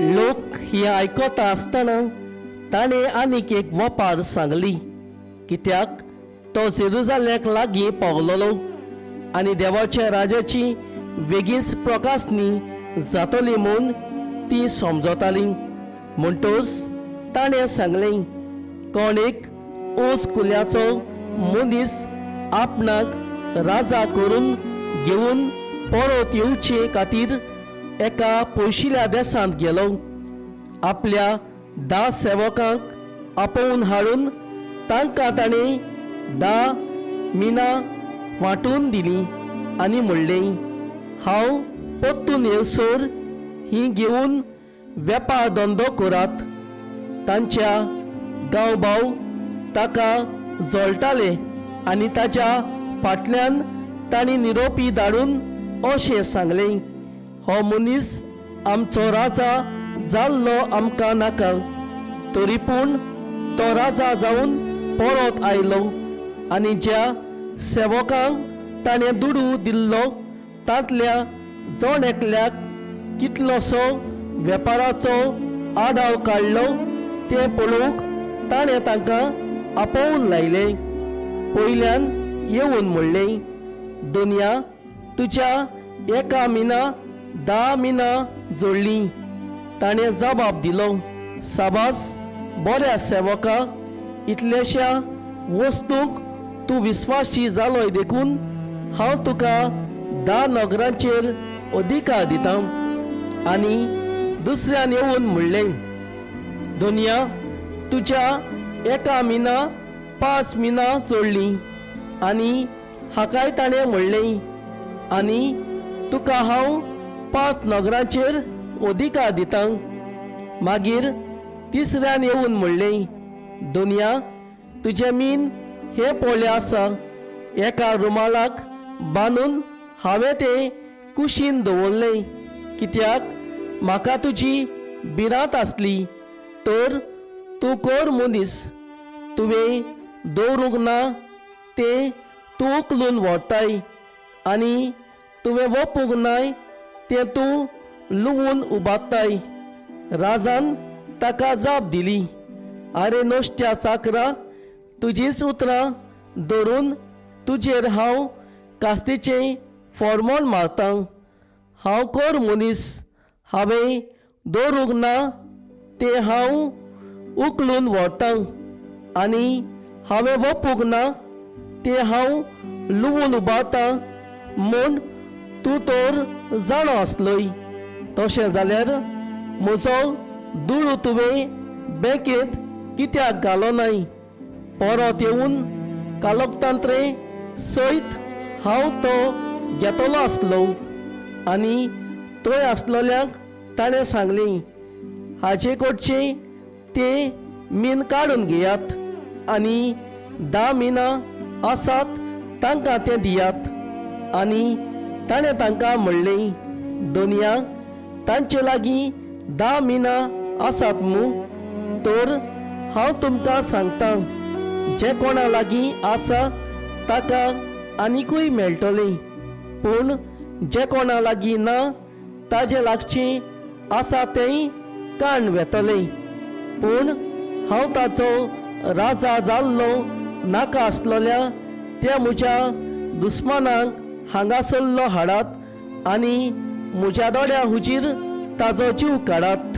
लोक ही आयकता आसतना ताणें आनीक एक वपार सांगली, कित्याक तो जेरुजाल्याक लागीं पावलोलो आनी देवाच्या राजाची वेगींच प्रकासणी जातली म्हूण ती समजताली. म्हणटच ताणें सांगलें, कोण एक ऊंच कुल्याचो मनीस आपणाक राजा करून घेवन परत येवचे खातीर एका पयशिल्या देसांत गेलो. आपल्या 10 सेवकांक आपोवन हाडून तांकां ताणें 10 मिनां वांटून दिलीं आनी म्हणलें, हांव परतून येवसर ही घेवन वेपार धंदो करात. तांच्या गांवभाव ताका जळटाले आनी ताच्या फाटल्यान तांणी निरोपी धाडून अशें सांगलें, हो मनीस आमचो राजा जाल्लो आमकां नाका. तरी पूण तो राजा जावन परत आयलो आनी ज्या सेवकांक ताणें दुडू दिल्लो तांतल्या जण एकल्याक कितलोसो वेपाराचो आडाव काडलो तें पळोवंक ताणें तांकां आपोवन लायलें. पयल्यान येवन म्हणलें, दोनया, तुज्या एका मिना 10 मिनां जोडलीं. ताणें जबाब दिलो, साबास बऱ्या सेवका, इतल्याश्या वस्तूंक तूं विस्वासी जालोय देखून हांव तुका 10 नगरांचेर अधिकार दितां. आनी दुसऱ्यान येवन म्हणलें, दोनया, तुज्या एका मिना 5 मिनां जोडलीं. आनी हाकाय ताणें म्हणलें, आनी तुका हांव 5 नगरांचेर अधिकार दितां. मागीर तिसऱ्यान येवन म्हणलें, दोनया, तुजें मीन हें पोळें आसा, एका रुमालाक बांदून हांवें तें कुशीन दवरलें, कित्याक म्हाका तुजी भिरांत आसली, तर तूं कोर मनीस, तुवें दवरूंक ना तें तूं उखलून व्हरताय आनी तुवें वोपूंक नाय तें तूं लुवून उबारताय. राजान ताका जाप दिली, आरे नश्ट्या चाकरा, तुजीच उतरां धरून तुजेर हांव कास्तीचें फॉर्मोण मारतां. हांव कोर मनीस, हांवें दवरूंक ना तें हांव उखलून व्हरतां आनी हांवें वोपूंक ना तें हांव लुवून उबारतां म्हूण तूं तर जाणो आसलोय. तशें जाल्यार म्हजो दुडू तुवें बँकेंत कित्याक घालो नाय? परत येवन कालोकतांत्रे सयत हांव तो घेतलो आसलो. आनी थंय आसलेल्यांक ताणें सांगलें, हाचे कडचें तें मीन काडून घेयात आनी 10 मिनां आसात तांकां तें दियात. आनी ताणें तांकां म्हणलें, दोनया, तांचे लागीं 10 मिनां आसात मू, तर हांव तुमकां सांगता, जे कोणा लागीं आसा ताका आनिकूय मेळटलें, पूण जे कोणा लागीं ना ताजे लागचें आसा तेंय काण वेतलें. पूण हांव ताचो राजा जाल्लो नाका आसलेल्या त्या म्हज्या दुस्मानांक हांगासरलो हाडात आनी म्हज्या दोळ्या हुजीर ताजो जीव काडात.